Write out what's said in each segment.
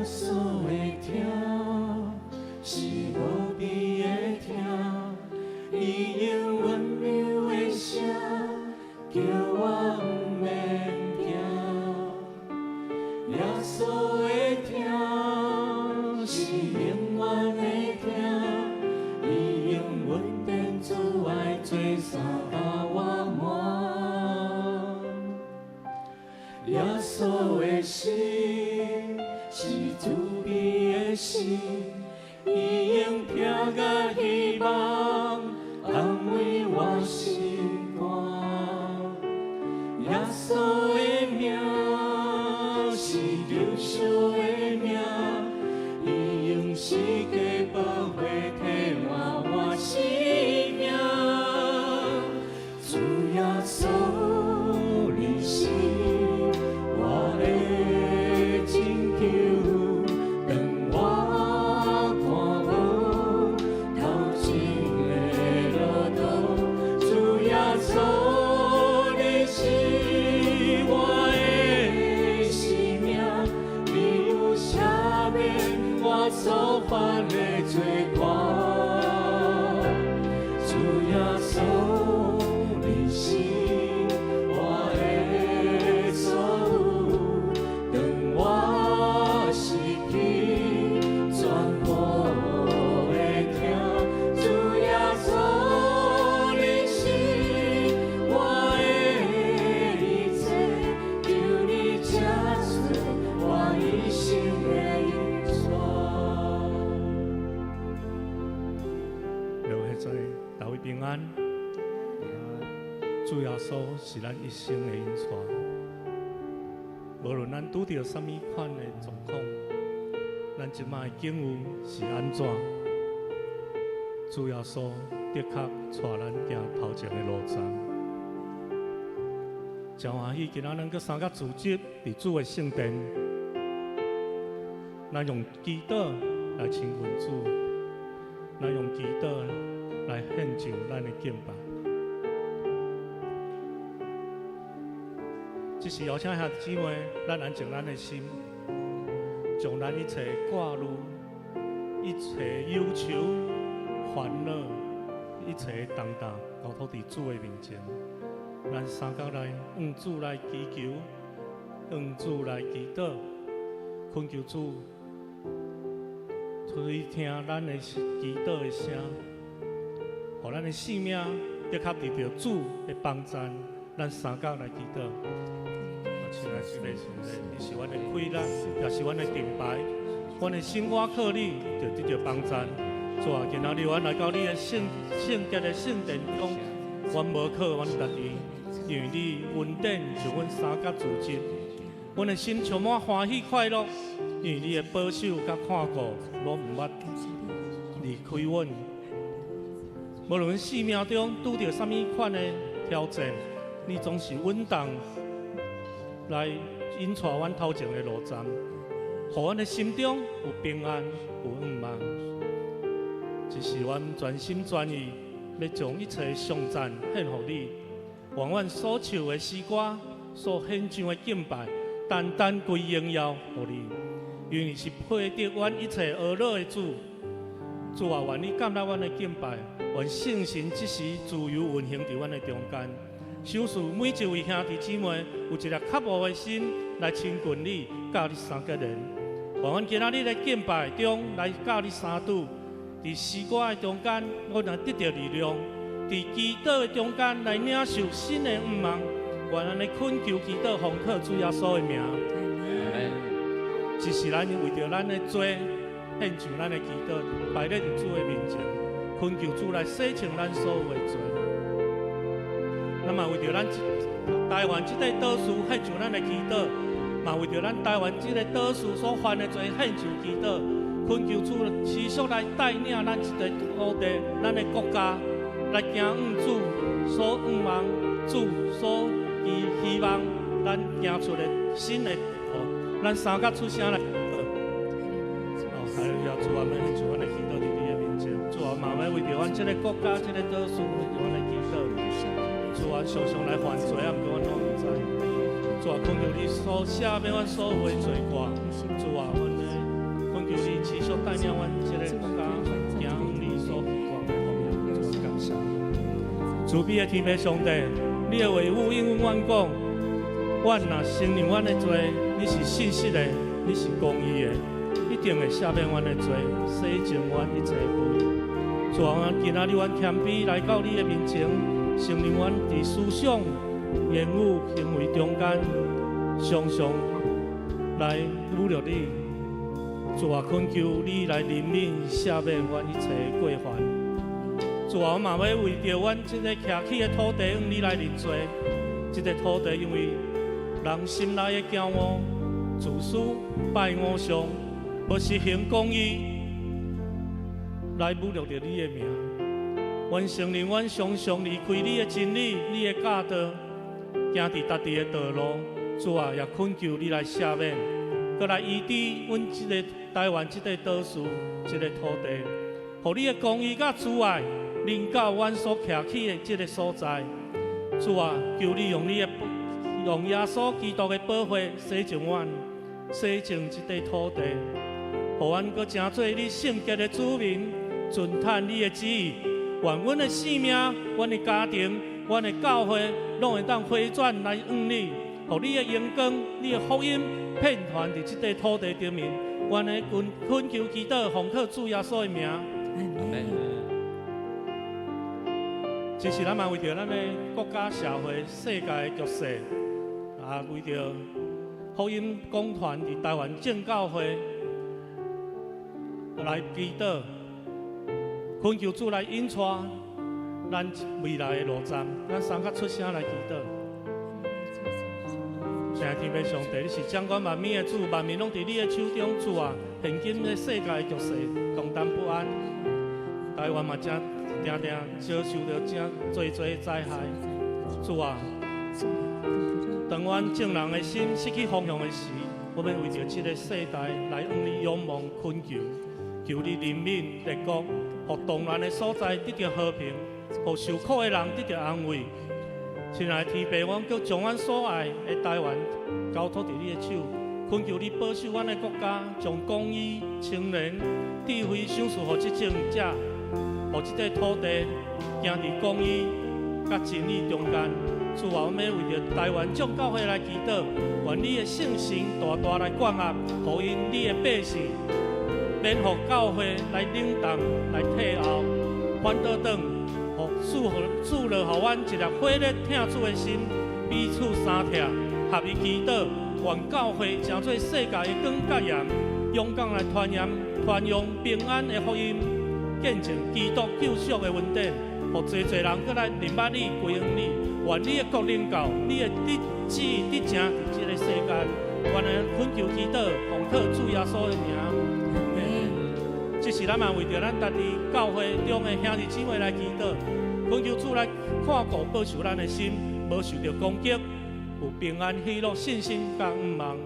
穌的疼是無比的疼，伊用溫柔的聲叫我毋免驚。耶穌的疼是永遠的疼，伊用恩典慈愛做衫共我換。耶穌的心是慈悲的心，伊用疼佮希望安慰我心肝。耶穌的名是救贖的名，伊用十架寶血替換我生命。主耶穌，你是我的拯救，當我看無頭前的路途，主耶穌，你是我的生命，你有赦免我所犯的罪過。主耶穌，你是我的所有，當我失去全部的疼，主耶穌，你是我的一切，求你這做我一生的引帶。兩位在大家平安。主耶穌是咱一生的引帶，無論咱拄著啥物款的狀況，咱這擺的境遇是按怎，主耶穌的確帶咱行頭前的路程。真歡喜，今仔咱閣三個聚集佇主的聖殿，咱用祈禱來親近主，咱用祈禱來獻上咱的敬拜。這時邀請兄弟姊妹，咱安靜咱的心，將咱一切掛慮、一切憂愁、煩惱、一切重擔，交託佇主的面前。咱三工來向主來祈求，向主來祈禱，懇求主垂聽咱的祈禱的聲，予咱的性命的確得著主的幫贊。咱三工來祈禱。親愛的主耶穌，你是阮的氣力，也是阮的盾牌，阮的心倚靠你，就得著幫贊。主啊，今仔日阮來到你的聖潔的聖殿中，阮無靠阮家己，因為你恩典讓阮三甲聚集，阮的心充滿歡喜快樂，因為你的保守佮看顧，攏毋捌離開阮。無論生命中拄著啥物款的挑戰，你總是穩當來引帶阮頭前的路程，予阮的心中有平安、有盼望。這是阮全心全意欲將一切頌讚獻予你，願阮所唱的詩歌、所獻上的敬拜，單單歸榮耀予你，因為你是配得阮一切呵咾的主。主啊，願你接納阮的敬拜，願聖神這時自由運行佇阮的中間。賞賜每一位兄弟姊妹有一粒渴慕的心來親近你，佮你相結連。願阮今仔日咧敬拜中來佮你相拄，佇詩歌的中間，阮來得著力量；佇祈禱的中間來領受新的盼望。願按呢懇求祈禱，奉靠主耶穌的名。這是咱為著咱的罪獻上咱的祈禱，擺咧佇主的面前，懇求主來洗淨咱所有的罪。咱嘛為著咱台灣這塊島嶼獻上咱的祈禱，嘛為著咱台灣這个島嶼所犯的罪獻上祈禱，懇求主持續來帶領咱這塊土地、咱的國家，來行向主所向望、主所期希望咱行出的新的路。咱三甲出聲來。哦，哈利路亞，主啊，們獻上阮的祈禱佇你的面前。主啊，嘛欲為著阮這个國家、這个島嶼，為著阮的祈禱。主啊，常常來犯罪啊，毋過阮攏毋知。主啊，懇求你所赦免阮所有的罪過。主啊，阮的領阮這个國家行向你所希望的方向，主啊，感謝。慈悲的天父上帝，你的話語應允阮講，阮若承認阮的罪，你是信實的，你是公義的，一定會赦免阮的罪，洗淨阮一切不義。主啊，今仔日阮謙卑來到你的面前，承認阮佇思想、言語、行為中間，常常來侮辱你。主啊，懇求你來憐憫、赦免阮一切的過犯。主啊，我嘛欲為著阮這个徛起的土地，向你來認罪。這个土地因為人心內的驕傲、自私、拜偶像，無實行公義，來侮辱著你的名。阮承認，阮常常離開你的真理、你的教導，行佇家己的道路。主啊，也懇求你來赦免，閣來醫治阮這个台灣這个島嶼、這个土地，予你的公義佮慈愛臨到阮所徛起的這个所在。主啊，求你用你的用耶穌基督的寶血洗淨阮，洗淨這塊土地，予阮閣成做你聖潔的子民，遵趁你的旨意。願阮的性命、阮的家庭、阮的教會，攏會當回轉來向你，予你的榮光、你的福音遍傳佇這塊土地頂面。阮的懇求祈禱，奉靠主耶穌的名。阿門。其實咱嘛為著咱的國家、社會、世界的局勢，啊，為著福音講團佇台灣正教會來祈禱，懇求主來引帶咱未來的路站。咱三甲出聲來祈禱。親愛天父上帝，你是掌管萬民的主，萬民攏佇你的手中，主啊！現今的世界的局勢動盪不安，台灣嘛正定定遭受著真濟濟的災害，主啊！當阮眾人的心失去方向的時，我欲為著這个世代來向你仰望懇求，求你憐憫列國，予動亂的所在得著和平，予受苦的人得著安慰。親愛的天父，阮閣將阮所愛的台灣交託佇你的手，懇求你保守阮的國家，將公義、清廉、智慧賞賜予執政者，予這塊土地行佇公義佮真理中間。主啊，阮欲為著台灣眾教會來祈禱，願你的聖神大大來灌壓，予𪜶你的百姓免予教會來冷淡、來退後、反倒轉，予賜予阮一粒火熱疼主的心，彼此相疼，合一祈禱，願教會成做世界的光佮鹽，勇敢來傳揚傳揚平安的福音，見證基督救贖的恩典，予濟濟人閣來認捌你、歸向你。願你的國臨到，你的旨意得成佇這个世間。願咱懇求祈禱，奉靠主耶穌的名。這是咱嘛為著咱家己教會中的兄弟姊妹來祈禱，懇求主來看顧保守咱的心，無受著攻擊，有平安、喜樂、信心佮向望。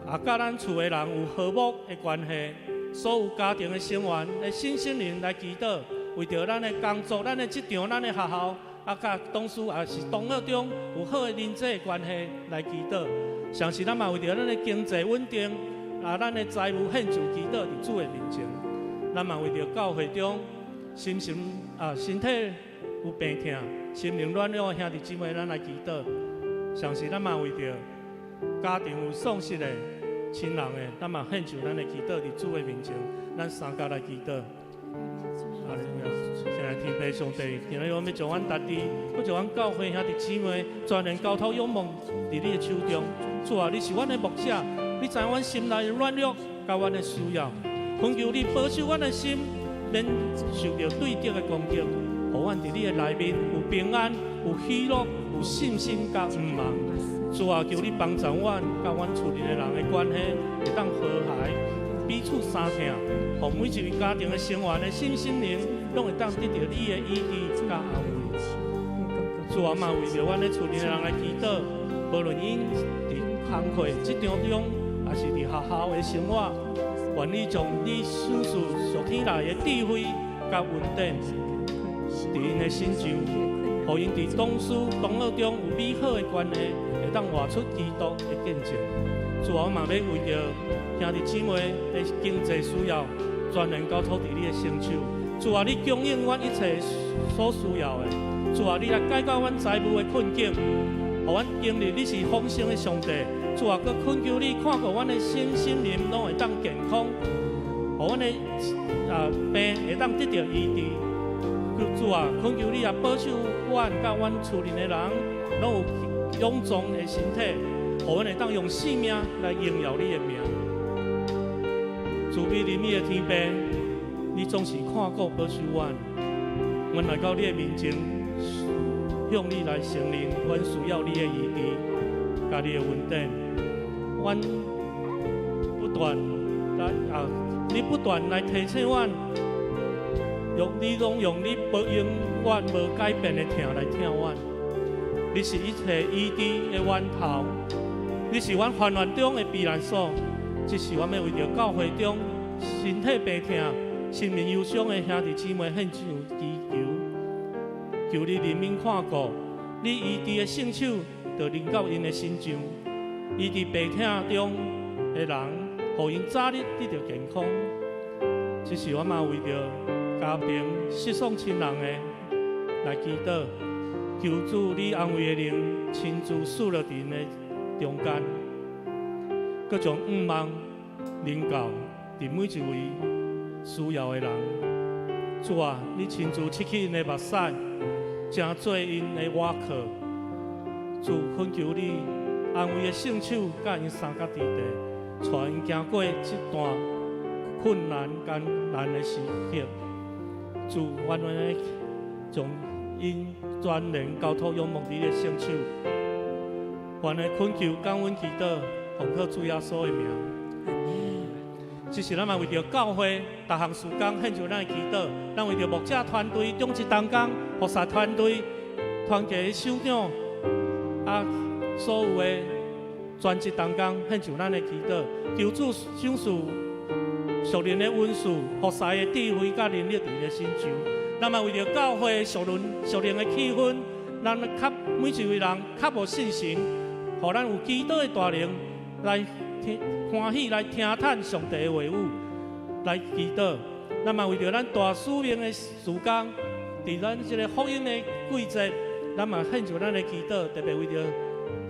啊，佮咱厝的人有和睦的關係，所有家庭的成員的身心靈來祈禱，為著咱的工作、咱的職場、咱的學校，啊，佮同事也是同學中有好的人際關係來祈禱。同時，咱嘛為著咱的經濟穩定，啊，咱的財務獻上祈禱佇主的面前。咱嘛為著教會中心神啊身體有病痛、心靈軟弱的兄弟姊妹，咱來祈禱。同時，咱嘛為著家庭有喪失的親人的，咱嘛獻上咱的祈禱佇主的面前。咱三佮來祈禱。哈利路亞！親愛天父上帝，今日我欲將阮家己，閣將阮教會兄弟姊妹，全然交託仰望佇你的手中。主啊，你是阮的牧者，你知阮心內的軟弱，佮阮的需要。懇求你保守阮的心，免受著對敵的攻擊，予阮佇你的內面有平安、有喜樂、有信心佮向望。主啊，求你幫助阮，佮阮厝裡的人的關係會當和諧，彼此相疼，予每一位家庭的成員的身心靈，攏會當得著你的醫治佮安慰。主啊，嘛為著阮的厝裡的人來祈禱，無論𪜶佇工課職場中，抑是佇學校的生活，願你將你賞賜屬天來的智慧佮恩典，佇𪜶的身上，予𪜶佇同事同學中有美好的關係，會當活出基督的見證。主啊，我嘛欲為著兄弟姊妹的經濟需要，全然交託佇你的聖手。主啊，你供應阮一切所需要的。主啊，你來解決阮財務的困境，予阮經歷你是豐盛的上帝。主啊，閣懇求你看顧阮的身心靈攏會當健康，予阮的病會當得著醫治。主啊，懇求你啊，保守阮佮阮厝裡的人攏有勇壯的身體，予阮會當用性命來榮耀你的名。慈悲憐憫的天父，你總是看顧保守阮。阮來到你的面前，向你來承認，阮需要你的醫治，佮你的恩典。阮不斷來啊，你不斷來提醒阮，用你攏用你無永遠無改變的疼來疼阮。你是一切醫治的源頭，你是阮患難中的避難所。這是阮欲為著教會中身體病痛、心靈憂傷的兄弟姊妹獻上祈求，求你憐憫看顧，你醫治的聖手就臨到𪜶的身上，醫治病痛中的人，予𪜶早日得著健康。這是阮嘛為著家庭失喪親人的來祈禱，求主你安慰的靈親自賜落佇𪜶的中間，閣將向望臨到佇每一位需要的人。主啊，你親自拭去𪜶的目屎，成做𪜶的倚靠。主懇求你安慰的聖手，佮𪜶相佮佇地，帶𪜶行過這段困難艱難的時刻。主，阮願意將𪜶全然交託仰望你的聖手。阮的懇求、感恩、祈禱，奉靠主耶穌的名。這是咱嘛為著教會逐項事工獻上咱的祈禱，咱為著牧者團隊、長執同工、服侍團隊、團契的首長啊，所有的全職同工獻上咱的祈禱，求主賞賜屬靈的恩賜、服侍的智慧佮能力佇𪜶的身上。咱嘛為著教會屬靈的氣氛，咱較每一位人較無信心，予咱有祈禱的大能來聽歡喜來聽嘆上帝的話語，來祈禱。咱嘛為著咱大使命的事工，佇咱這个福音的季節，咱嘛獻上咱的祈禱，特別為著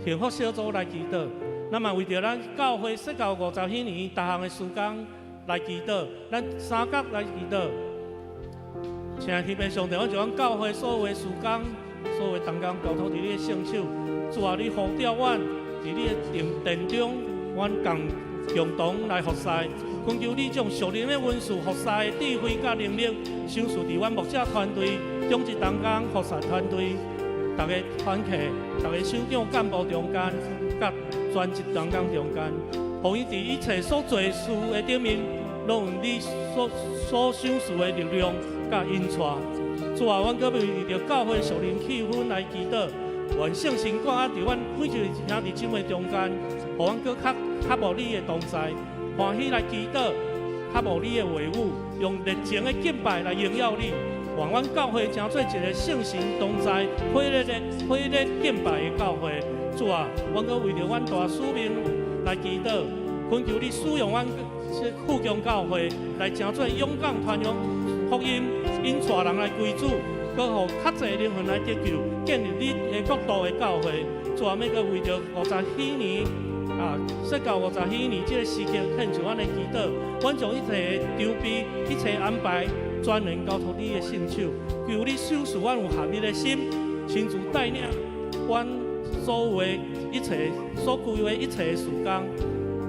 幸福小組來祈禱。咱嘛為著咱教會設教50禧年逐項的事工來祈禱，咱三角來祈禱。親愛的天父上帝，我將阮教會所有的事工、所有的同工交託佇你的聖手。主啊，你呼召阮佇你的殿殿中，阮共共同來服侍。懇求你將屬靈的恩賜、服侍的智慧佮能力，賞賜佇阮牧者團隊、長執同工、服侍團隊、逐个團契、逐个首長幹部中間，佮全職同工中間，予𪜶佇一切所做事的頂面，攏有你所賞賜的力量佮引帶。主啊，阮閣為著教會屬靈氣氛來祈禱，願聖神降臨佇阮每一个兄弟姊妹中間，予阮閣較渴慕你的同在，歡喜來祈禱，渴慕你的話語，用熱情的敬拜來榮耀你。願阮教會成做一个聖神同在、火熱的火熱敬拜的教會。主啊，阮閣為著阮大使命來祈禱，懇求你使用阮富強教會來成做勇敢傳揚福音，引帶人來歸主，閣予較濟靈魂來得救，建立你的國度的教會。主啊，欲閣為著五十禧年啊，設教50禧年這个時刻，獻上阮的祈禱。阮將一切的籌備、一切安排，全然交託你的聖手，求你賞賜阮有合一的心，親自帶領阮所有的一切所規劃一切的事工，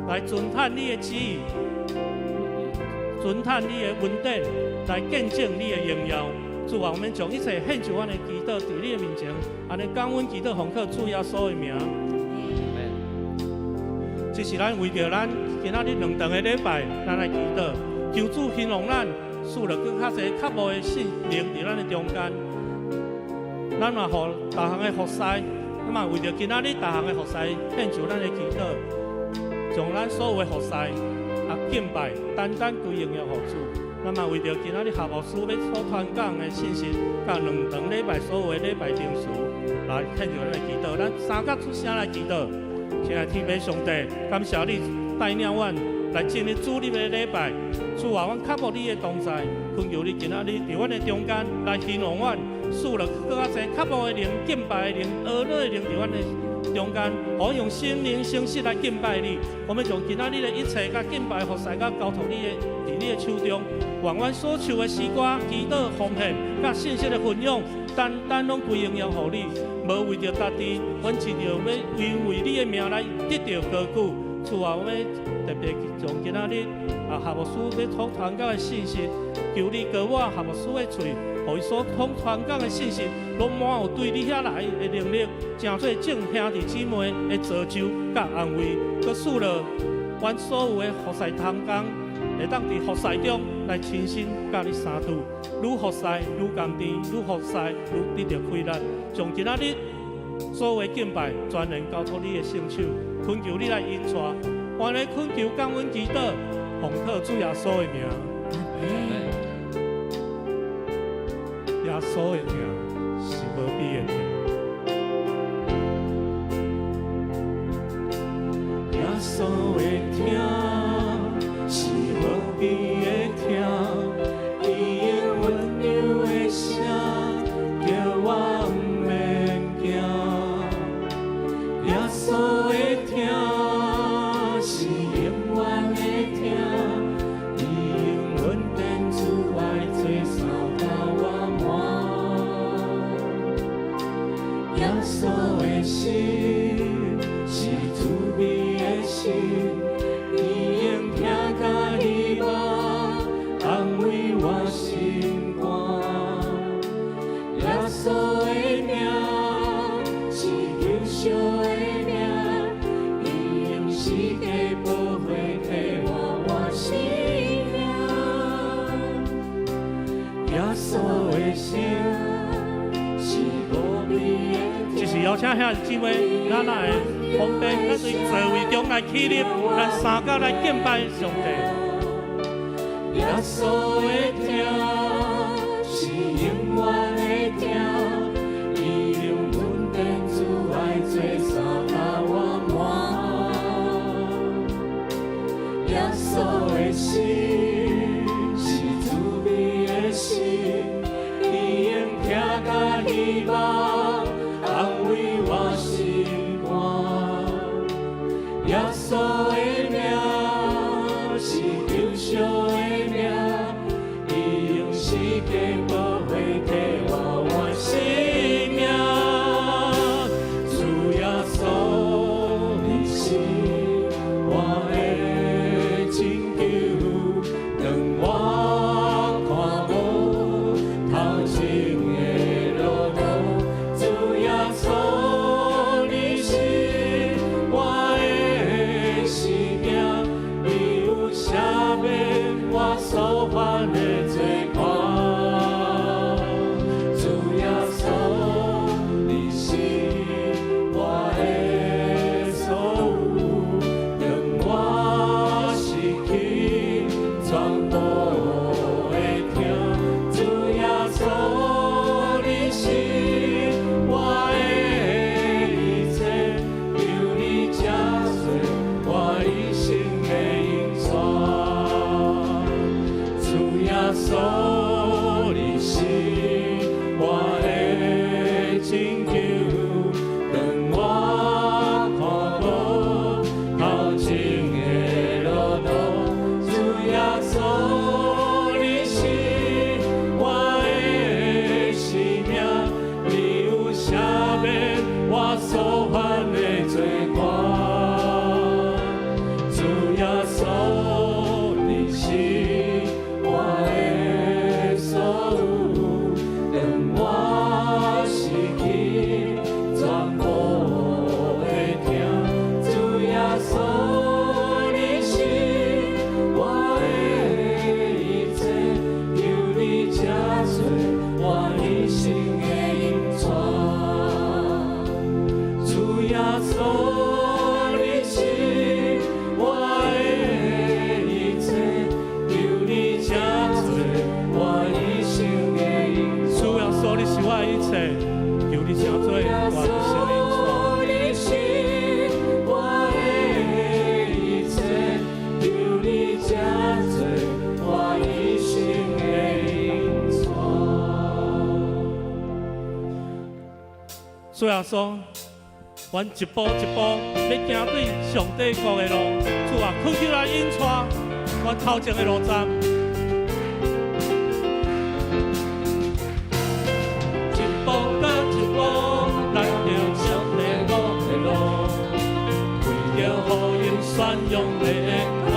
來遵行你的旨意，遵行你的恩典，來見證你的榮耀。主啊，我們將一切獻上阮的祈禱，佇你的面前，按呢感恩祈禱，奉靠主耶穌的名。這是咱為著咱今仔日兩頓的禮拜，咱來祈禱，求主興旺咱，賜予閣較濟渴慕的聖靈佇咱的中間。咱嘛予逐項的服侍，咱嘛為著今仔日逐項的服侍獻上咱的祈禱，將咱所有的服侍啊敬拜，單單歸榮耀予主。咱嘛為著今仔日夏牧師欲所傳講的信息，佮兩頓禮拜所有的禮拜程序來獻上咱的祈禱。咱三角出聲來祈禱。親愛天父上帝，感謝你帶領阮來進入主日的禮拜。主啊，阮渴慕你的同在，懇求你今仔日佇阮的中間來興旺阮，賜予閣較濟渴慕的靈、敬拜的靈、呵咾的靈佇阮的中間，予阮用心靈誠實來敬拜你。我們將今仔日的一切佮敬拜服侍佮交託你的，佇你的手中。願阮所唱的詩歌、祈禱、奉獻、佮信息的分享，單單攏歸榮耀予你，無為著家己，阮只著欲因為你的名來得著高舉。主啊，我欲特別將今仔日啊，夏牧師欲所傳講的信息，求你膏抹夏牧師的喙，予伊所講傳講的信息，攏滿有對你遐來的能力，成做眾兄弟姊妹的造就佮安慰，閣賜予阮所有的服侍同工，會當佇服侍中來親身佮你相拄，愈服侍愈甘甜，愈服侍愈得著快樂。將今仔日所有的敬拜，全然交託你的聖手，懇求你來引帶，我來懇求感恩祈禱，奉靠主耶穌的名。耶穌的疼是無比的疼。耶穌的疼是無比的疼，伊用溫柔的聲叫我毋免驚。耶穌的疼是永遠的疼，伊用恩典慈愛做衫甲我滿。耶穌的心是慈悲的心，伊用疼佮希望安慰我心肝。耶穌的名是救贖的名，伊用死價寶血替我換生命。耶穌的心是無比的疼。這是邀請兄弟姊妹，咱來方便，咱對座位中來起立，咱三甲來敬拜上帝。耶穌的疼是永遠的疼，伊用恩典慈愛做衫甲我滿。耶穌的心是慈悲的心，伊用疼佮希望安慰我心肝。耶穌的名是救贖的名，伊用死價寶血替我換生命。主耶穌，你是我的拯救，當我看無頭前的路途，主耶穌，你是我的生命，你有赦免我所犯的罪過。主耶穌，你是我的所有，當我失去全部的疼。主耶穌，你是我的一切，求你成做我一生的引帶。主耶穌，你是我的拯救，當我看無頭前的路途，主耶穌，你是我的生命，你有赦免我所犯的罪過。主耶穌，你是我的所有，當我失去全部的疼。主耶穌，你是我的一切，求你成做我一生的引帶。主耶穌，你是我的主耶穌，阮一步一步欲行對上帝國的路，主啊，懇求來引帶阮頭前的路站。一步閣一步，咱著上帝國的路，為著福音宣揚的緣故。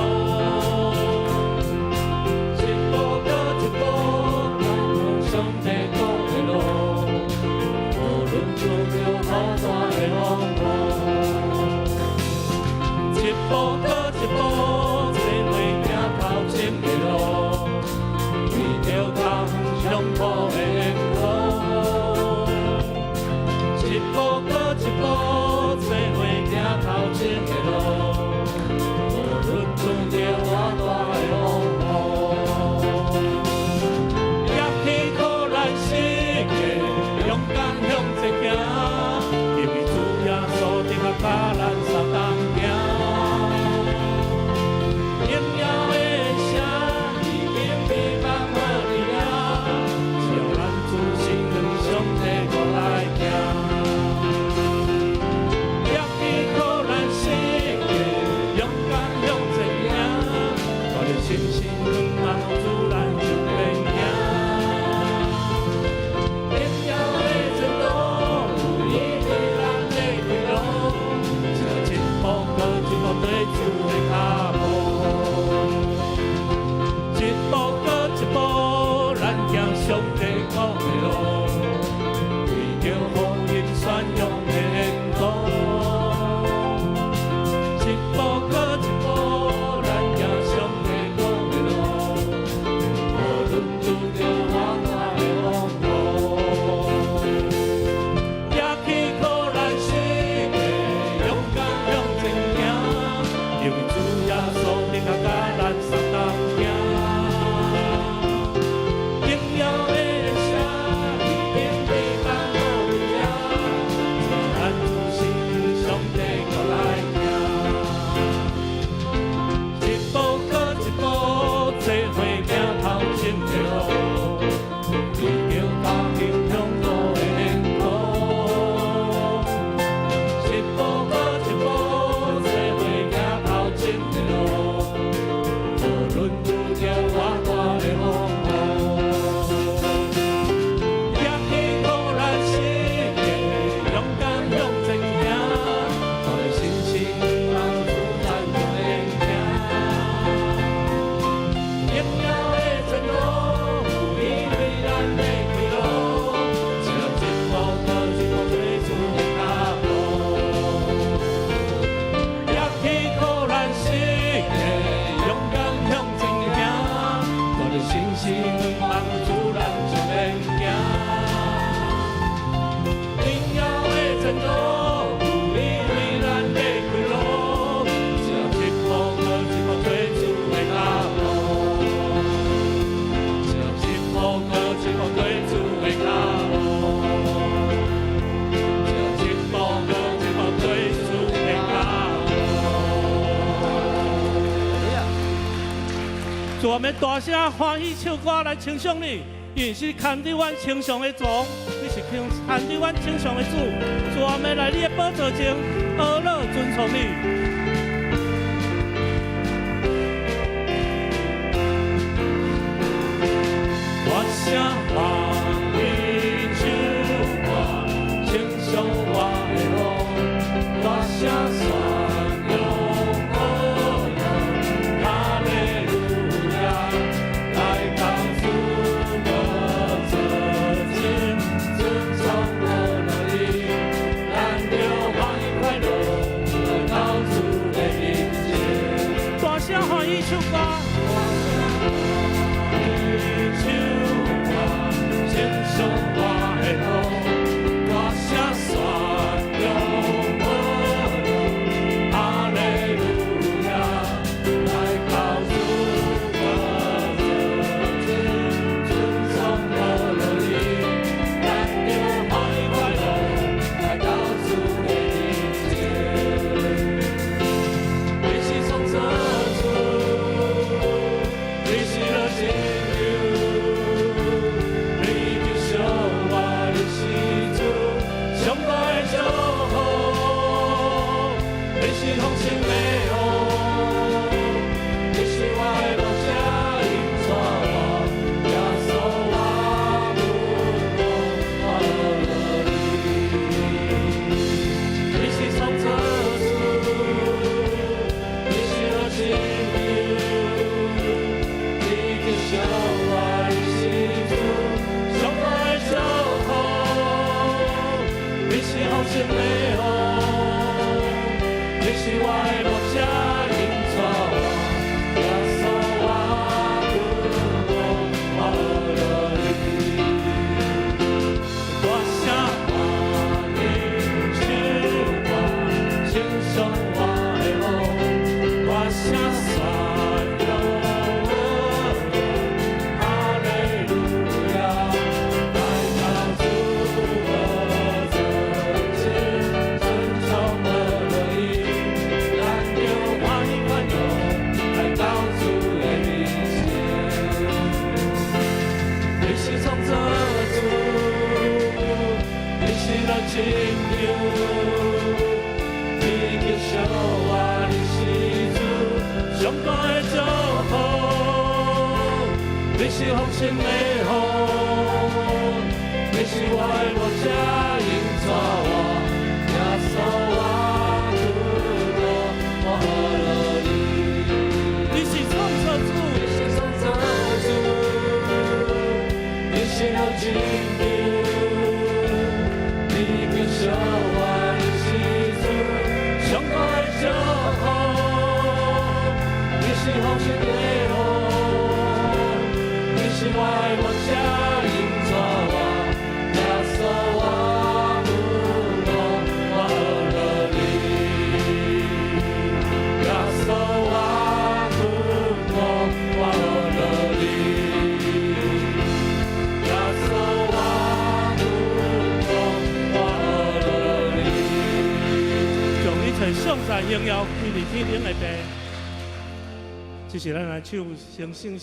一步閣一步，咱著上帝國的路，無論遇著偌大的風雨。一步閣一步，做伙行頭前的路，為著較遠上苦的緣故。一步閣一步，做伙行頭前的路，無論遇著偌大的風雨。舉起苦難十架，勇敢向前行，因為主耶穌的愛佮咱相同行。榮耀的聲已經備放好佇遐，只要咱仔細向上帝國來行。舉起苦難十架，勇敢向前行，帶著信心仰望主，咱就免驚。榮耀的前途有伊為咱的開路，只要一步閣一步綴主的腳步，一步閣一步，咱行上帝國的路，為著福音宣揚的緣故。一步閣一步，咱行上帝國的路，無論遇著偌大的風雨。舉起苦難十架，勇敢向前行，因為主耶穌的愛佮咱相同行。榮耀的聲已經備放好佇遐，只要咱仔細向上帝國來行。一步閣一步，做伙行頭前的路，為著家鄉向苦的緣故。一步閣一步，做伙行頭前的路，無論遇著偌大的風雨。舉起苦難十架，勇敢向前行，帶著信心仰望主，咱就免驚。榮耀的前途有伊為咱的開路，只要一步閣一步綴主的腳步。舉起苦難十架，勇敢向前行，帶著信心仰望主，咱就免驚。榮耀的前途有伊為咱的開路，只要一步閣一步綴主的腳步，只要一步閣一步綴主的腳步，只要一步閣一步綴主的腳步。主，我們大聲歡喜唱歌來稱頌你，因為是牽佇阮身上的王，你是牽佇阮身上的主。主，我們來你的寶座前，阿樂尊崇你。大聲歡喜唱歌，稱頌我的王，大聲宣揚阿樂，哈利路亞，來到主寶座前，尊崇阿樂伊，咱著歡喜快樂，來到主的面前。大聲歡喜唱歌。唱歌，稱頌我的王，大聲宣揚阿樂，哈利路亞，來到主寶座前，尊崇阿樂伊，咱著歡喜快樂，來到主的面前。你是創造主，你是樂拯救，你就屬豐盛的王，你是我的牧者，引帶我。耶穌我渴慕，我學落你。大聲喊你唱歌，稱頌我的王，大聲宣揚哈利路亞，來到主寶座前，尊崇樂意，咱著歡喜快樂，來到主的面前。你是創造主，你是咱拯救，你叫小我，你是主上高的祝福，你是豐盛的王，你是我的牧者，引帶我，耶穌我渴慕，我學落你。你是創造主，你是創造主，你是咱拯救，你叫小我，你是主上高的祝福，你是豐盛的王，你是我的牧者，引帶我，耶穌我渴慕，我學落你。耶穌我渴慕，我學落你。耶穌我渴慕，我學落你。將一切賞讚榮耀歸予天頂的父。這是咱來唱成聖詩。